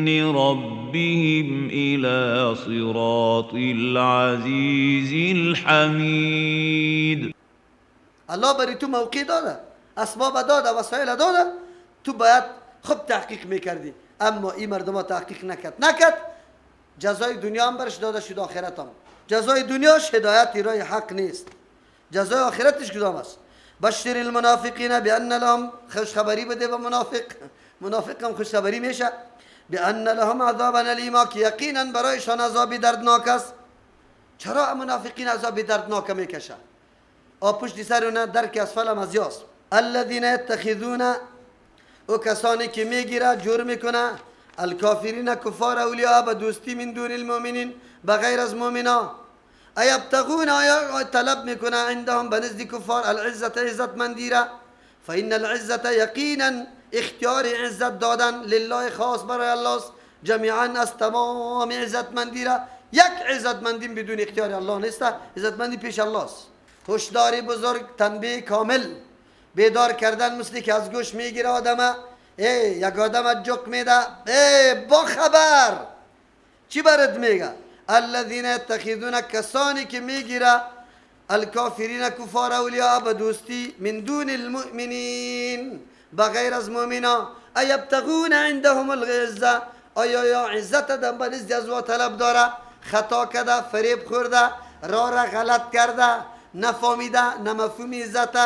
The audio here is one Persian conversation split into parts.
ربهم إلى صراط العزيز الحمید. الله برای تو موقع داده، اسباب داده، وسایل داده، تو باید خوب تحقیق میکردی، اما این مردم ها تحقیق نکرد. جزای دنیا هم برش داده شد، آخرت هم. جزای دنیاش هدایت راه حق نیست، جزای آخرتش کدام است؟ بشر المنافقین بان لهم، خوشخبری بده به منافق، منافق هم خوشخبری میشه، بان لهم عذابا الیما، که یقینا برایشان عذاب دردناک است. چرا منافقین عذاب دردناک میکشه؟ پشت سر اونا درک اسفل هم از یاست. الذین یتخذون، او کسانی که میگیره جور میکنه، الکافرین کفار اولیاء به دوستی من دون المؤمنین، بغیر از مؤمنا. ایبتغون، آیا طلب میکنه عندهم به نزد کفار العزت، عزتمندی را. فإن العزت یقینا اختیار عزت دادن لله خاص برای الله است، جمیعا از تمام عزتمندی را. یک عزتمندی بدون اختیار الله نیست، عزتمندی پیش الله است. هشدار بزرگ، تنبیه کامل، بیدار کردن، مثلی که از گوش میگیره آدمه، ای یک آدم جک میده، ای با خبر چی برات میگه؟ الذین یتخذون، کسانی که میگیره الکافرین کفار اولیاء به دوستی من دون المؤمنین، بغیر از مؤمنا. ایبتغون عندهم العزه، آیا یا عزت دم به نزد از طلب داره؟ خطا کرده، فریب خورده، راه را غلط کرده، نفهمیده، نه مفهوم عزت،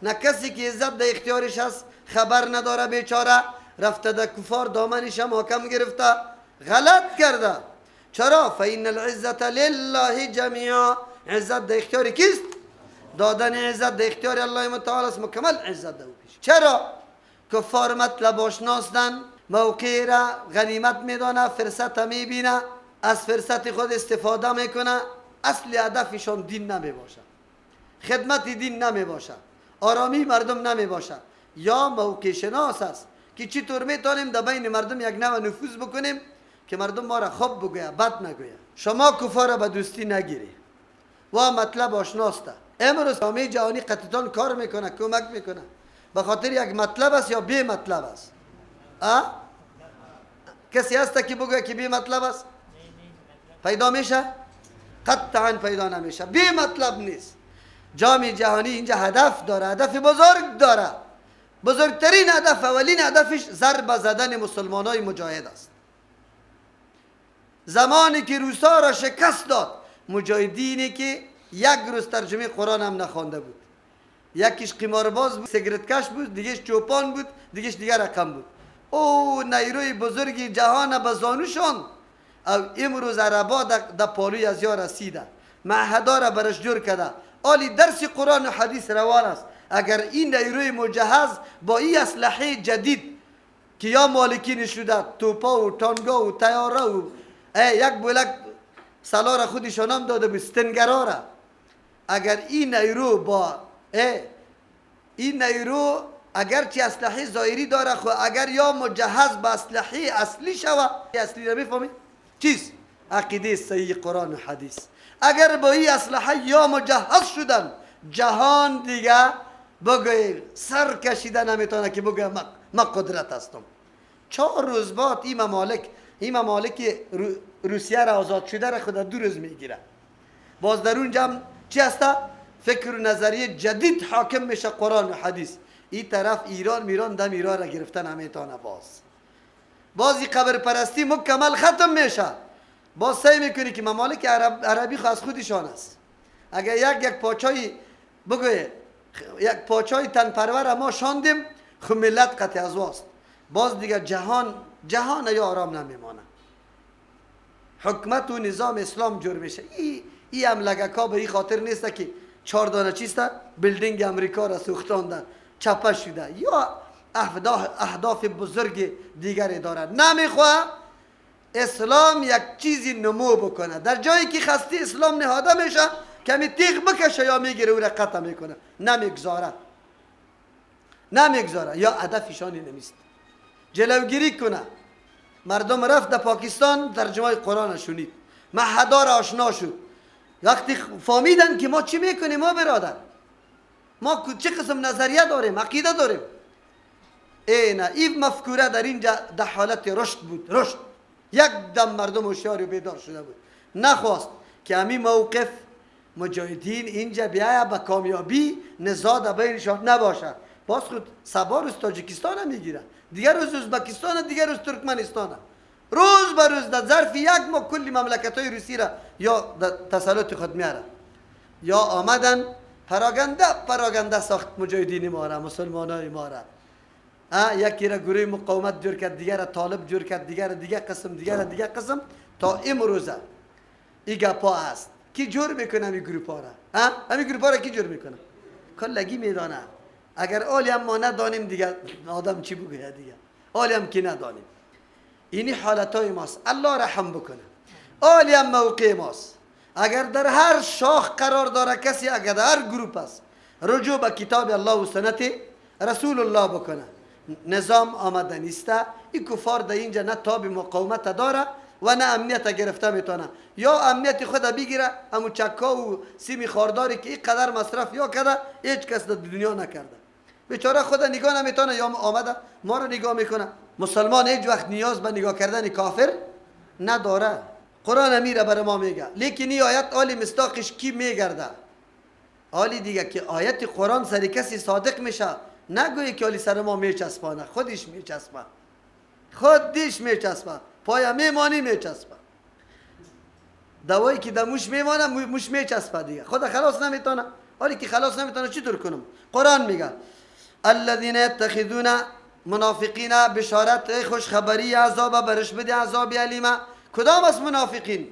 نه کسی که عزت در اختیارش هست خبر نداره، بیچاره رفته در کفار دامنش هم حکم گرفته، غلط کرده. چرا؟ فإن العزة لله جمیعا، عزت در اختیار کیست؟ دادن عزت در اختیار الله متعال است، مکمل عزت در او پیش. چرا؟ کفار مطلب آشناستن، موقع را غنیمت میدانه، فرصت میبینه، از فرصت خود استفاده میکنه. اصل هدفشان دین نمیباشه، خدمت دین نمیباشه، آرامی مردم نمیباشه. یا موقع شناس است که چطور میتونیم در بین مردم یک نوع نفوذ بکنیم که مردم ما را خوب بگویه، بد نگویه. شما کفار را به دوستی نگیری و مطلب آشناسته. امروز جامعه جهانی قطعاً کار میکنه، کمک میکنه، به خاطر یک مطلب است یا بی مطلب است؟ کسی هست که بگویه که بی مطلب است؟ پیدا میشه؟ قطعا پیدا نمیشه. بی مطلب نیست. جامعه جهانی اینجا هدف داره، هدف بزرگ داره. بزرگترین هدف، اولین هدفش ضربه زدن مسلمان های مجاهد است. زمانی که روسا را شکست داد، مجاهدینی که یک روز ترجمه قرآن هم نخوانده بود، یکیش قمارباز بود، سیگرت کش بود، دیگهش چوپان بود، دیگهش دیگر رقم بود، او نیروی بزرگ جهان به زانوشان. او امروز عربا در پالوی از یا رسیده، معهدا را برش جور کرده، آلی درس قرآن و حدیث روان است. اگر این نیروی مجهز با این اسلحه جدید که یا مالکی نشده، توپا و تانگا و تیاره و یک بولک سلا را خودشان هم داده بود، ستنگرا را، اگر این نیرو با این نیرو اگرچه اسلحه ظاهری داره، خو اگر یا مجهز به اسلحه اصلی شوه، اصلی را میفهمی؟ چیز؟ عقیده صحیح قرآن و حدیث. اگر با این اسلحه یا مجهز شدن، جهان دیگه بگوی سر کشیده نمیتونه که بگوی ما قدرت هستم. 4 روز بعد این ممالک روسیه را آزاد شده را خود 2 روز میگیره. باز در اون جمع چی هسته؟ فکر و نظریه جدید حاکم میشه، قرآن و حدیث. این طرف ایران میران دم ایران را گرفتن نمیتونه. بازی قبر پرستی مکمل ختم میشه. باز سعی میکنی که ممالک عربی خو از خودشان است. اگر یک پاچای بگوی، یک پاچای تن پرور ما شاندیم، خو ملت قطع از واست. باز دیگه جهان یا آرام نمیمانه. حکمت و نظام اسلام جور میشه. ای هم لگکا به این خاطر نیست که 4 دانه چیست building امریکا را سوختاندن، چپه شده، یا اهداف بزرگ دیگری داره. نمیخواه اسلام یک چیزی نمو بکنه. در جایی که خستی اسلام نهاده میشه، کمی تیغ بکشه یا میگیره او را قطع میکنه، نمیگذاره یا هدفشان نمیست جلوگیری کنه. مردم رفت در پاکستان ترجمه قرآن شنید، معهدار آشنا شد. وقتی فهمیدن که ما چی میکنیم، ما برادر ما چه قسم نظریه داریم، عقیده داریم، ای نه این مفکوره در اینجا در حالت رشد بود. رشد یک دم مردم هوشیار و بیدار شده بود. نخواست که همین موقف مجاهدین اینجا بیاید به کامیابی نزاع بینشان نباشه. باز خود سبا روز تاجیکستان میگیره، دیگر روز ازبکستان، دیگر روز ترکمنستان. روز به روز در ظرف یک ماه کلی مملکت های روسی را یا در تسلط خود میاره یا آمدن پراگنده پراگنده ساخت مجاهدین ما را، مسلمان های ما را. یکی را گروه مقاومت جور کرد، دیگر را طالب جور کرد، دیگر را دیگه قسم، دیگر را دیگه قسم. تا امروزه این گپا هست. کی جور میکنه همین گروپ ها را؟ همین گروپ ها را کی جور میکنه؟ کلگی میدانه. اگر آلی هم ما ندانیم دیگه آدم چی بگوید دیگه، آلی هم که ندانیم. اینی حالت های ماست. الله رحم بکنه. آلی هم موقع ماست. اگر در هر شاخ قرار داره کسی، اگر در هر گروپ است، رجوع به کتاب الله و سنت رسول الله بکنه. نظام آمده نیسته. این کفار در اینجا نه تاب مقاومت داره و نه امنیت گرفته میتونه. یا امنیت خود بگیره، امو چکا و سیمی خارداری که اینقدر مصرف یا کرده هیچ کس در دنیا نکرده. بیچاره خود نگاه نمیتونه، یا آمده ما رو نگاه میکنه. مسلمان هیچ وقت نیاز به نگاه کردن کافر نداره. قرآن امیره بر ما میگه. لیکن این آیت آلی مصداقش کی میگرده؟ آلی دیگه که آیت قرآن سر کسی صادق میشه، نگویی که آلی سر ما میچسبانه، خودش میچسبه، خودش میچسبه، پایا میمانی میچسبه. دوایی که در موش میمانه موش میچسبه دیگه، خود خلاص نمیتونه. آلی که خلاص نمیتونه چطور کنم؟ قرآن میگه الذین یتخذون منافقین بشارت خوشخبری عذاب برش بده عذاب علیمه. کدام از منافقین؟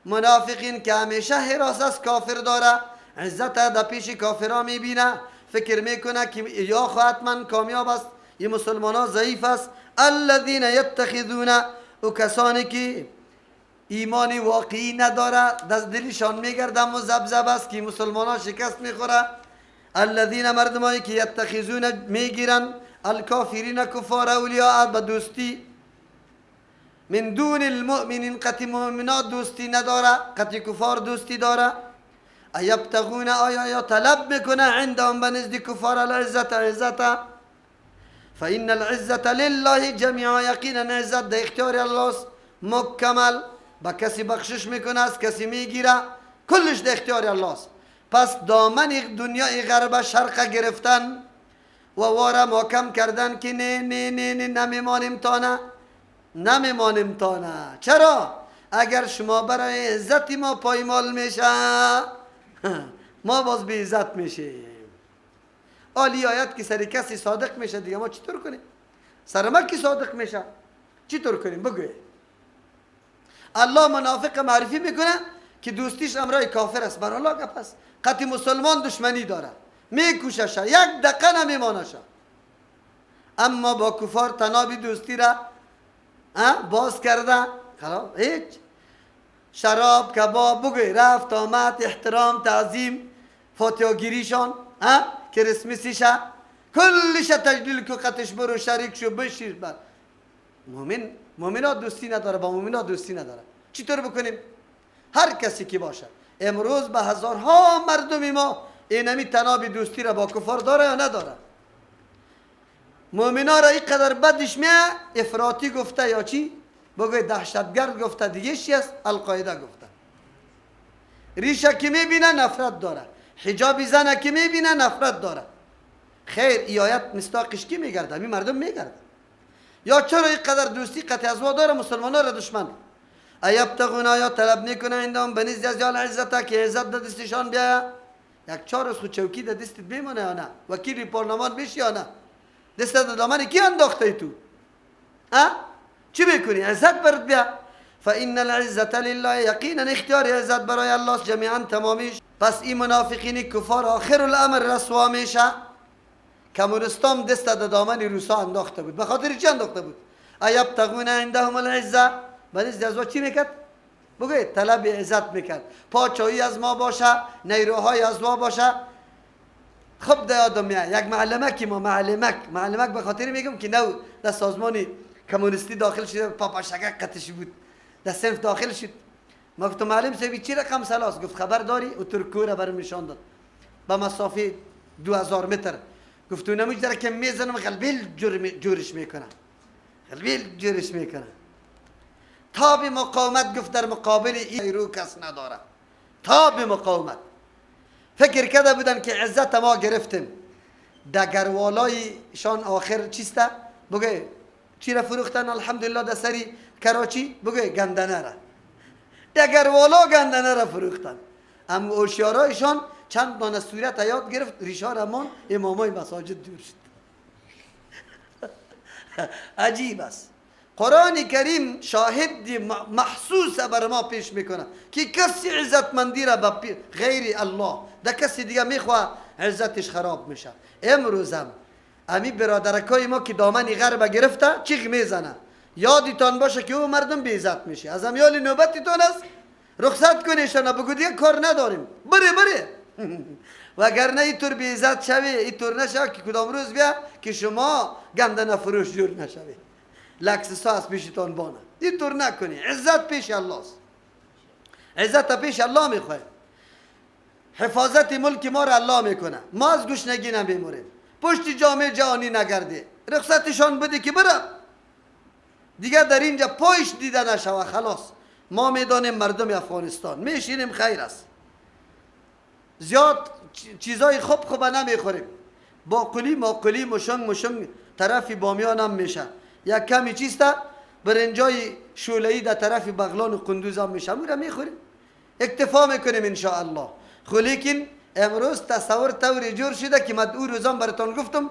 منافقین که همیشه حراس از کافر داره، عزت در پیش کافرها میبینه، فکر میکنه که یا حتما کامیاب است، یه مسلمان ها ضعیف است. الذین یتخذون، او کسانی که ایمان واقعی نداره، دست دلشان میگرده مذبذب است که مسلمان ها شکست میخوره. الذین مردمایی که یتخذون میگیرن الکافرین کفار اولیاء به دوستی، من دون المؤمنین، قطع مؤمنات دوستی نداره، قطع کفار دوستی داره. ایبتغون، آیا یا طلب میکنه عندهم به نزد کفار العزت عزت. فإن العزة لله جمیعا، یقینا عزت در اختیار الله است مکمل، با کسی بخشش میکنه از کسی میگیره، کلش در اختیار الله است. پس دامن دنیای غرب شرق گرفتن و واره محکم کردن که نه نه نه نه نمیمانیم تا نه، نمیمانیم تا نه. چرا؟ اگر شما برای عزت ما پایمال میشه ما باز به عزت میشیم. آلی آیت که سر کسی صادق میشه دیگه ما چطور کنیم؟ سر ما کی صادق میشه؟ چطور کنیم؟ بگوی. الله منافق معرفی میکنه که دوستیش امرای کافر است، بر الله گپ است. قطع مسلمان دشمنی داره، میکوششه، یک دقیقه نمیمانشه، اما با کفار تنابی دوستی را باز کرده. خلاص هیچ شراب کباب بگوی رفت آمد، احترام تعظیم، فاتحه گیریشان، کریسمسیشه، کلش تجلیل کو، قطش برو شریک شو بشیر. بر مؤمن مؤمنات دوستی نداره، با مؤمنات دوستی نداره. چطور بکنیم؟ هر کسی که باشه امروز به هزارها مردم ما اینمی تناب دوستی را با کفار داره یا نداره؟ مؤمنا را اینقدر بدش میه افراطی گفته یا چی؟ بگوی دهشتگرد گفته، دیگه چی است؟ القاعده گفته. ریشه که میبینه نفرت داره، حجاب زنه که میبینه نفرت داره. خیر ای آیت مصداقش کی میگرده؟ می مردم میگرده. یا چرا اینقدر دوستی قطع از ما داره مسلمان ها را دشمن؟ ایبتغون، یا طلب میکنه عندهم به نزد از یال عزت که عزت در دستشان بیایه. یک چهار روز خود چوکی در دستت بمانه یا نه؟ وکیل پارلمان بشی یا نه؟ دست در دامن کی انداخته ای تو؟ چی میکنی؟ عزت برات بیا. فإن العزة لله، یقینا اختیار عزت برای الله است جمیعا تمامیش. پس این منافقین کفار آخر الامر رسوا میشه. کمونستام دست در دامن روسا انداخته بود. به خاطر چی انداخته بود؟ ایبتغون عندهم العزة، به نزد از چی میکرد؟ بگوید طلب عزت میکرد. پاچایی از ما باشه، نیروهای از ما باشه. خب ده یادم میاد یک معلمکی ما، معلمک به خاطر میگم که نو در سازمان کمونیستی داخل شده، پاپا شگک قطش بود، در صنف داخل شد. ما گفتم معلم صاحب چی رقم سلاس؟ گفت خبر داری؟ او ترکو را برم نشان داد به مسافه 2000 متر. گفت اونموج داره که میزنم غلبیل جورش میکنه، غلبیل جورش میکنه. تاب مقاومت گفت در مقابل این رو کس نداره. تاب مقاومت. فکر کرده بودن که عزت ما گرفتیم. دگروالایشان آخر چیسته؟ بگه چی را فروختن؟ الحمدلله در سری کراچی بگه گندنه را. دگروالا گندنه را فروختن. اما اوشیارایشان چند دانه صورت یاد گرفت، ریشا را مان امامای مساجد دور شد. عجیب است. قرآن کریم شاهد محسوس بر ما پیش میکنه که کسی عزتمندی را به غیر الله در کسی دیگه میخواه عزتش خراب میشه. امروز هم امی برادرکای ما که دامن غرب گرفته چیغ میزنه، یادتان باشه که او مردم بی عزت میشه. از امیال نوبتتان است رخصت کنیشان، بگو دیگه کار نداریم، بره بره. وگرنه اینطور بی عزت شوی، اینطور نشه که کدام روز بیا که شما گندنه فروش جور نشوی، لکسسا از پیشتان بانه. اینطور نکنی. عزت پیش الله است، عزت پیش الله میخواه. حفاظت ملک ما را الله میکنه. ما از گشنگی نمیموریم، پشت جامعه جهانی نگرده، رخصتشان بده که بره دیگه در اینجا پایش دیده نشوه. خلاص ما میدانیم مردم افغانستان میشینیم خیر است، زیاد چیزای خوب خوب نمیخوریم، باقلی ماقلی مشنگ مشنگ طرف بامیان هم میشه، یک کمی چیسته برنجای شوله‌ای در طرف بغلان و قندوز هم میشه، او را میخوریم، اکتفا میکنیم انشاءالله. خو لیکن امروز تصور طوری جور شده که من او روزان براتون گفتم،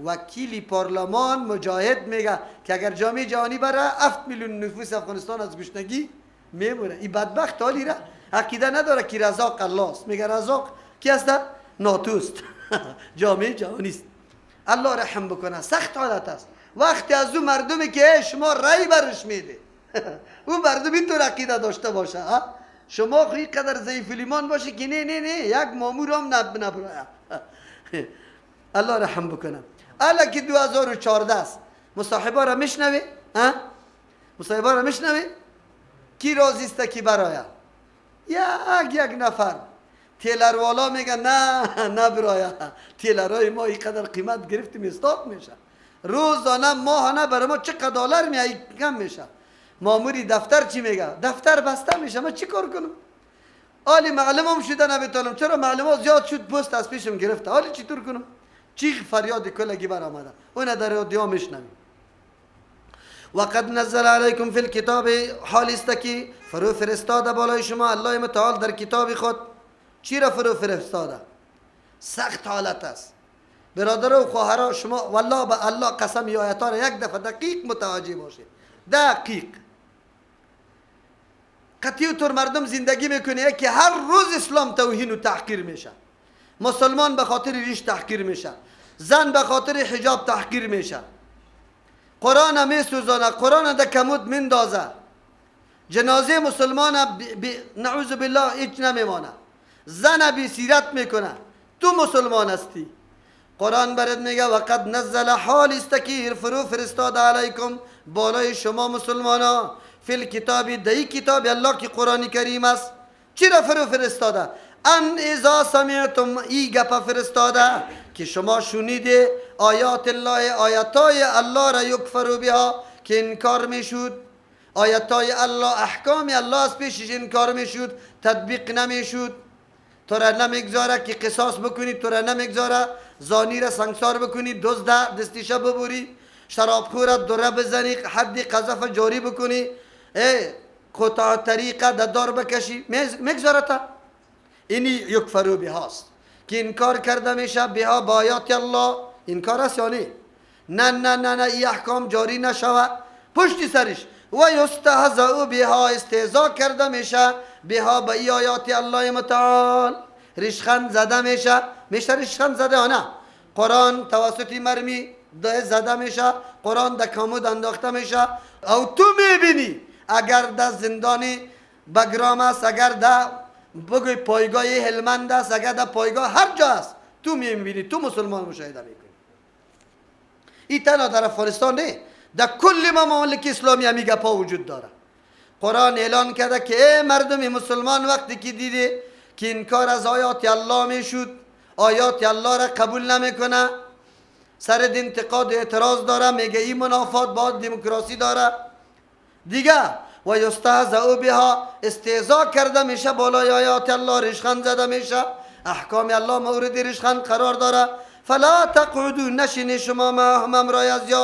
وکیل پارلمان مجاهد میگه که اگر جامعه جهانی بره 7 میلیون نفوس افغانستان از گشنگی میمونه. این بدبخت حالی را عقیده نداره که رزاق الله است، میگه رزاق کی است؟ ناتوست. جامعه جهانی است. الله رحم بکنه، سخت حالت است. وقتی از او مردمی که شما رای برش میده او مردم اینطور عقیده داشته باشه، شما خو اینقدر ضعیف ایمان باشه که نه نه نه یک مامور هم نبرایه. الله رحم بکنه. الا که 2014 است. مصاحبه را میشنوی؟ مصاحبه را میشنوی؟ کی راضی است کی برایه؟ یک نفر تیلروالا میگه نه نه برایه، تیلرای ما اینقدر قیمت گرفتیم استاپ میشه، روزانه ماهانه برای ما چقدر دلار میای کم میشه. ماموری دفتر چی میگه؟ دفتر بسته میشه، من چی کار کنم؟ حالی معلمم شده نمیتونم، چرا معلم زیاد شد پست از پیشم گرفته، حالی چطور کنم؟ چیغ فریاد کلگی بر آمده، اون در رادیو میشنویم. وقد نزل علیکم فی الکتاب، حال است که فرو فرستاده بالای شما الله متعال در کتاب خود. چی را فرو فرستاده؟ سخت حالت است برادر و خواهرها. شما والله به الله قسم آیات را یک دفعه دقیق متوجه باشید، دقیق. قطعی طور مردم زندگی میکنه که هر روز اسلام توهین و تحقیر میشه، مسلمان به خاطر ریش تحقیر میشه، زن به خاطر حجاب تحقیر میشه، قرآن میسوزانه، قرآن در کمود میندازه، جنازه مسلمان نعوذ بالله هیچ نمیمانه، زن بی سیرت میکنه. تو مسلمان هستی، قرآن برات میگه وقد نزل، حال است که فرو فرستاد علیکم بالای شما مسلمانا، فی الکتاب، دی کتاب الله که قرآن کریم است. چی را فرو فرستاده؟ ان اذا سمعتم، ای گپ فرستاده که شما شنیده آیات الله، آیاتای الله را یکفرو بها که انکار میشد، آیاتای الله، احکام الله از پیشش انکار میشد، تطبیق نمیشد، تو را نمیگذاره که قصاص بکنی، تو را نمیگذاره زانی را سنگسار بکنی، دزد دستیشه ببری، شرابخور دره بزنی، حد قذف جاری بکنی، ای قطع طریقه دار بکشی، میگذاره تا اینی یکفرو بهاست که انکار کرده میشه بها با آیات الله. انکار است یا نه؟ نه نه نه نه، این احکام جاری نشوه. پشت سرش و یستهزأ بها، استهزا کرده میشه بها به ای آیات الله متعال، ریشخند زده میشه. میشه ریشخند زده یا نه؟ قرآن توسط مرمی زده میشه، قرآن در کمود انداخته میشه. او تو میبینی اگر در زندانی بگرام است، اگر در بگوی پایگاه هلمند است، اگر در پایگاه هر جا است، تو میبینی، تو مسلمان مشاهده میکنی. این تنها در افغانستان نه، در کل ممالک اسلامی همی گپا وجود داره. قرآن اعلان کرده که ای مردم مسلمان، وقتی که دیده که انکار از آیات الله میشد، آیات الله را قبول نمیکنه، سر انتقاد اعتراض داره، میگه این منافات با دموکراسی داره دیگه. و یستهزأ بها، استهزا کرده میشه بالای آیات الله، ریشخند زده میشه، احکام الله مورد ریشخند قرار داره. فلا تقعدوا، نشینی شما معهم امرای از یا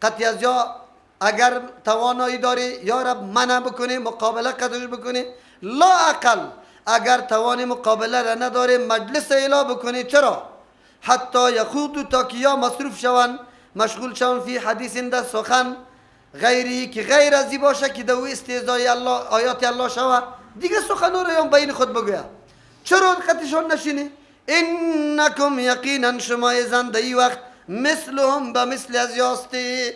قطعی از یا، اگر توانایی داری یا رب منع بکنی، مقابله قدرش بکنی، لا اقل اگر توانی مقابله را نداری مجلس اعلا بکنی. چرا؟ حتی یخوضوا، تا که یا مصروف شوند، مشغول شوند، فی حدیث در سخن غیری که غیر از باشه که دو استهزای الله آیات الله شوه، دیگه سخن را یا بین خود بگویا. چرا قطعشان نشینی؟ انکم یقینا شما اذن در وقت مثلهم به مثل از یاستی.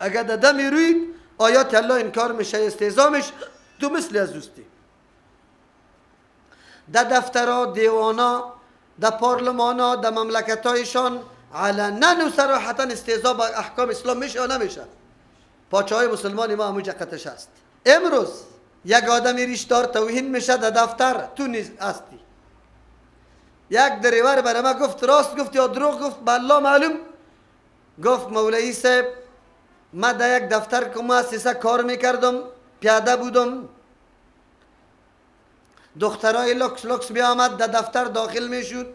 اگر در دمی روید آیات الله انکار میشه، استهزا میشه، تو مثل از دوستی. در دفترها، دیوانا، در پارلمانا، در مملکتایشان علنا و صراحتا استهزا با احکام اسلام میشه یا نمیشه؟ پاچه های مسلمان ما همونجا قطش است. امروز یک آدم ریشدار توهین میشه در دفتر، تو نیز هستی. یک دریور برای ما گفت، راست گفت یا دروغ گفت به الله معلوم، گفت مولوی صاحب ما در یک دفتر که مؤسسه کار میکردم، پیاده بودم، دخترای لکس لکس بیامد در دفتر داخل میشد،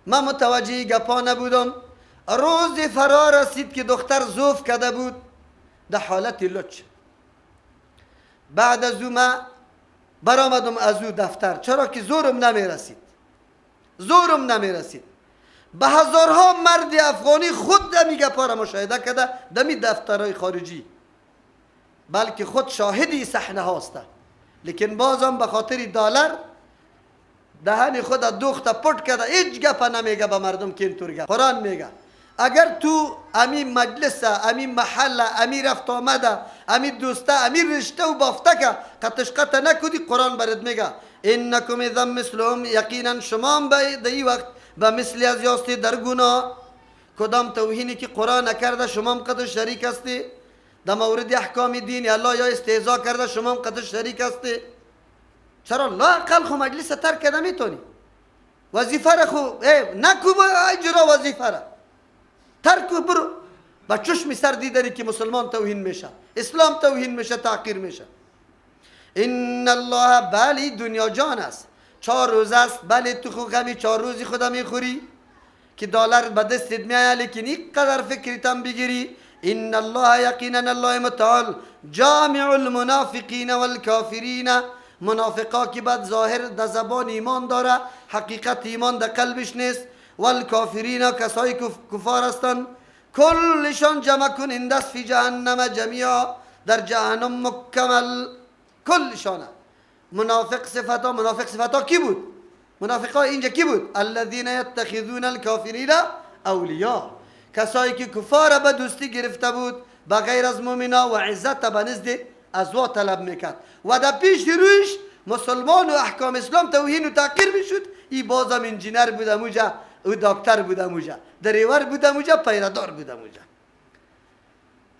من متوجه گپا نبودم. روز فرا رسید که دختر زوف کرده بود در حالت لچ. بعد از او ما برآمدم از او دفتر، چرا که زورم نمیرسید، زورم نمیرسید. به هزارها مرد افغانی خود دمی گپا را مشاهده کرده دمی دفترهای خارجی، بلکه خود شاهدی صحنه هاسته، لیکن بازم به خاطر دلار دهن خود دوخت پټ کرده، هیچ گپ نمیگه به مردم که اینطور گپ. قرآن میگه اگر تو امی مجلس، امی محله، امی رفت آمده، امی دوسته، امی رشته و بافته که قطش قطع نکنی، قرآن برات میگه انکم اذا مثلهم، یقینا شما هم به این وقت به مثل از یاستی در گناه. کدام توهینی که قرآن نکرده شما هم قطع شریک هستی، در مورد احکام دین الله یا استهزا کرده شما هم قطع شریک هستی. چرا لا اقل خو مجلس ترک کرده میتونی، وظیفه را خو نکو اجرا، وظیفه را ترک برو. با چشم سر دیدنی که مسلمان توهین میشه، اسلام توهین میشه، تحقیر میشه. ان الله، بلی دنیا جان است، 4 روز است، بله تو خو غمی 4 روزی خدا میخوری که دلار به دستت میآید، لیکن اینقدر فکرتم بگیری ان الله یقینا الله متعال جامع المنافقین والکافرین. منافقا که بعد ظاهر در زبان ایمان داره، حقیقت ایمان در قلبش نیست، والکافرین کسایی کفار هستند، کلشان جمع کنین دست فی جهنم جمیعا، در جهنم مکمل کلشان. منافق صفتا، منافق صفتا کی بود؟ منافقا اینجا کی بود؟ الذین یتخذون الکافرین اولیاء، کسایی که کفار به دوستی گرفته بود بغیر از مؤمنا و عزت به نزد از وا طلب میکرد و در پیش رویش مسلمان و احکام اسلام توهین و تحقیر میشد. ای بازم انجینر بود موجه، او دکتر بود موجه، دریور بود موجه، پیردار بود موجه.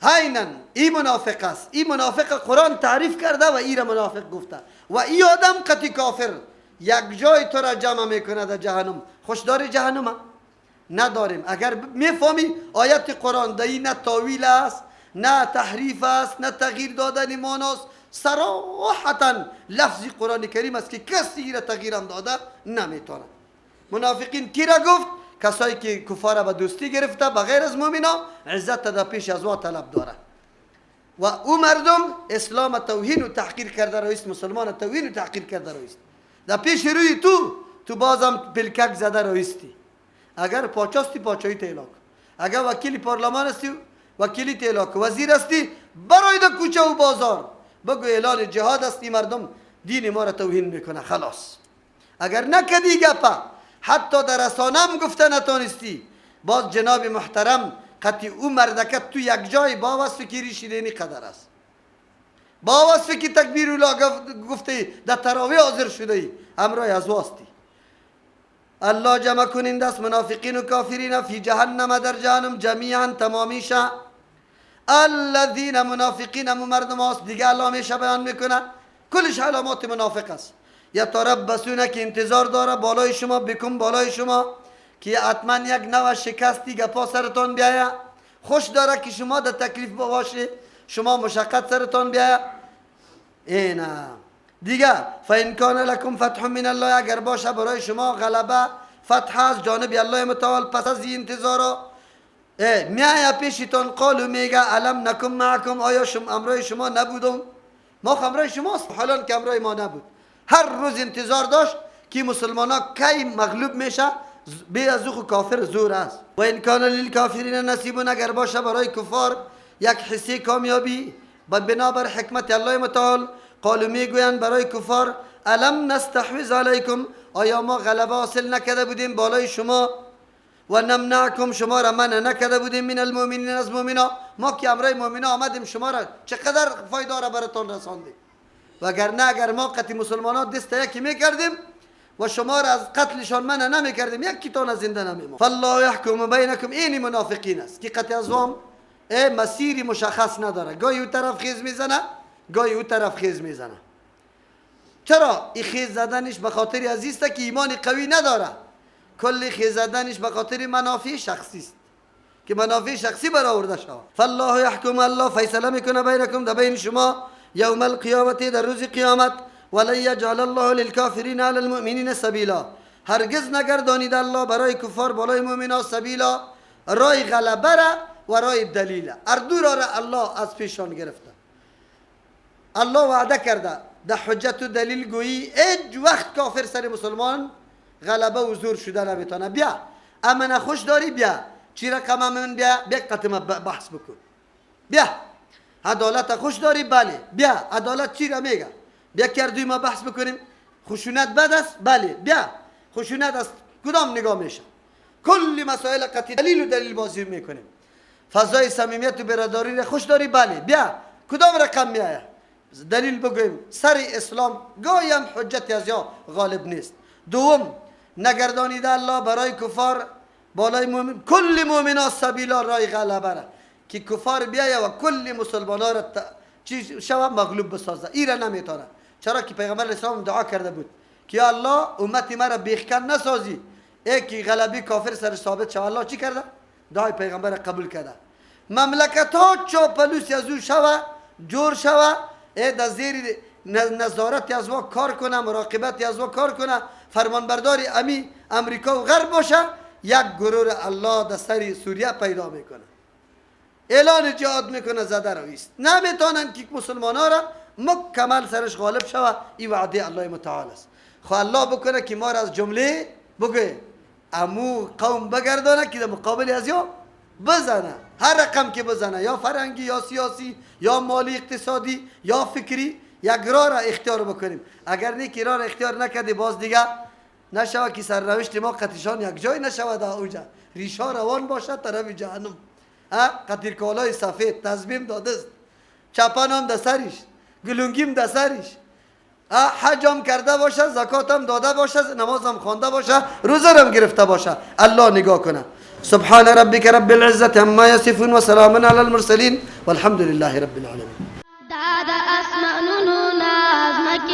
هینن ای منافق است. ای منافق قرآن تعریف کرده و ای را منافق گفته و ای آدم قطعی کافر یک جای تو را جمع میکنه در جهنم. خوشدار جهنم نداریم. اگر میفهمی آیت قرآن در این نه تاویل است، نه تحریف است، نه تغییر دادن معناست، صراحتا لفظ قرآن کریم است که کسی را تغییر هم داده نمیتونه. منافقین کی را گفت؟ کسایی که کفار به دوستی گرفته بغیر از مؤمنا، عزت در پیش از وا طلب داره و او مردم اسلام توهین و تحقیر کرده رویست، مسلمان توهین و تحقیر کرده رویست. در پیش روی تو بازم پلکک زده رویستی. اگر پاچاستی پاچایی تیلاک، اگر وکیل پارلمان هستی وکیلی تیلاک، وزیر هستی برای در کوچه و بازار بگو اعلان جهاد است، این مردم دین ما را توهین میکنه، خلاص. اگر نکدی گپا، حتی در رسانه گفته نتانستی، باز جناب محترم قطعی او مردکت تو یک جای با وصف که ریشیدنی قدر است، با وصف که تکبیر اولا گفته در تراویح حاضر شده ای، همراه از واسطی. الله جمع کنین دست منافقین و کافرین فی جهنم در جهنم جمیعا تمامیشه. الذین منافقین هم مردم هاست دیگه الله میشه بیان میکنه، کلش علامات منافق است. یتربصون که انتظار داره بالای شما، بکن بالای شما که حتما یک نوع شکستی گپا سرتان بیایه. خوش داره که شما در تکلیف باشه، شما مشقت سرتان بیاید. اینا دیگه فإن کان لکم فتح من الله، اگر باشه برای شما غلبه فتح از جانب الله متعال پس از این انتظارا میایا پیشتان، قالو میگه الم نکم معکم، آیا شما امرای شما نبودم؟ ما امرای شماست، حالا که امرای ما نبود. هر روز انتظار داشت که مسلمان ها کی مغلوب میشه، بی از او کافر زور است. و ان کان للکافرین نصیب، اگر باشه برای کفار یک حصه کامیابی بنابر حکمت الله متعال، قالو میگویند برای کفار الم نستحوذ علیکم، آیا ما غلبه حاصل نکرده بودیم بالای شما؟ و نمنعکم، شما را منع نکرده بودیم من المؤمنین، از مؤمنا، ما که امرای مؤمنا آمدیم شما را چقدر فایده را براتون رساندیم. وگرنه اگر ما قتل مسلمانان دست یکی میکردیم و شما را از قتلشان منع نمیکردیم، یکی تان زنده نمیماند. فالله یحکم بینکم، این منافقین است که قتل ازوام مسیری مشخص نداره، گاهی او طرف خیز میزنه، گاهی او طرف خیز میزنه. چرا؟ این خیز زدنش به خاطر عزیز است که ایمان قوی نداره. کل خیز زدنش به خاطر منافع شخصی است که منافع شخصی برآورده شود. فالله یحکم، الله فیصله میکنه بینکم، در بین شما، یوم القیامت، در روز قیامت. ولن یجعل الله للکافرین علی المؤمنین سبیلا، هرگز نگردانید الله برای کفار بالای مؤمنان سبیلا، رای غلبه را و رای دلیل، هر دو را الله از پیشان گرفته. الله وعده کرده در حجت و دلیل گویی هیچ وقت کافر سر مسلمان غلبه و زور شده نمیتونه. بیا امن خوش داری، بیا چی رقم امن، بیا بیا قتم بحث بکن، بیا عدالت خوش داری، بله بیا عدالت چی را میگه، بیا کردوی ما بحث بکنیم. خشونت بد است، بله بیا خشونت از کدام نگاه میشه، کل مسائل قطعی دلیل و دلیل بازی میکنیم. فضای صمیمیت و برادری را خوش داری، بله بیا کدام رقم میآید دلیل بگویم. سر اسلام گاهی هم حجت از یا غالب نیست. دوم، نگردانیده الله برای کفار بالای مؤمن کل مؤمنا سبیلا، رای غلبه را که کفار بیایه و کل مسلمان ها را چی شوه مغلوب بسازه، ای را نمیتونه. چرا که پیغمبر اسلام دعا کرده بود که یا الله امت مرا بیخکن نسازی، ای که غلبی کافر سر ثابت شوه. الله چی کرده؟ دعای پیغمبر قبول کرده. مملکت ها چاپلوس از او شوه جور شوه، ای در زیر نظارت از ما کار کنه، مراقبت از ما کار کنه، فرمانبردار امی امریکا و غرب باشه، یک گروه الله در سر سوریه پیدا میکنه، اعلان جهاد میکنه، زده رویست. نمیتونن که مسلمان ها را مکمل سرش غالب شوه. این وعده الله متعال است. خو الله بکنه که ما را از جمله بگه امو قوم بگردانه که در مقابل از یا بزنه، هر رقم که بزنه، یا فرهنگی یا سیاسی یا مالی اقتصادی یا فکری، یک راه را اختیار بکنیم. اگر نه که راه را اختیار نکردی باز دیگه نشوه که سرنوشت ما قطیشان یک جای نشوه، در اوجا ریشا روان باشد طرف جهنم. قطیر کالای سفید تضمیم داده است، چپن هم در سرش، گلونگیم در سرش، حج هم کرده باشه، زکات هم داده باشه، نماز هم خوانده باشه، روزه هم گرفته باشه. الله نگاه کنه. سبحان ربك رب العزة عما يصفون وسلام على المرسلين والحمد لله رب العالمين.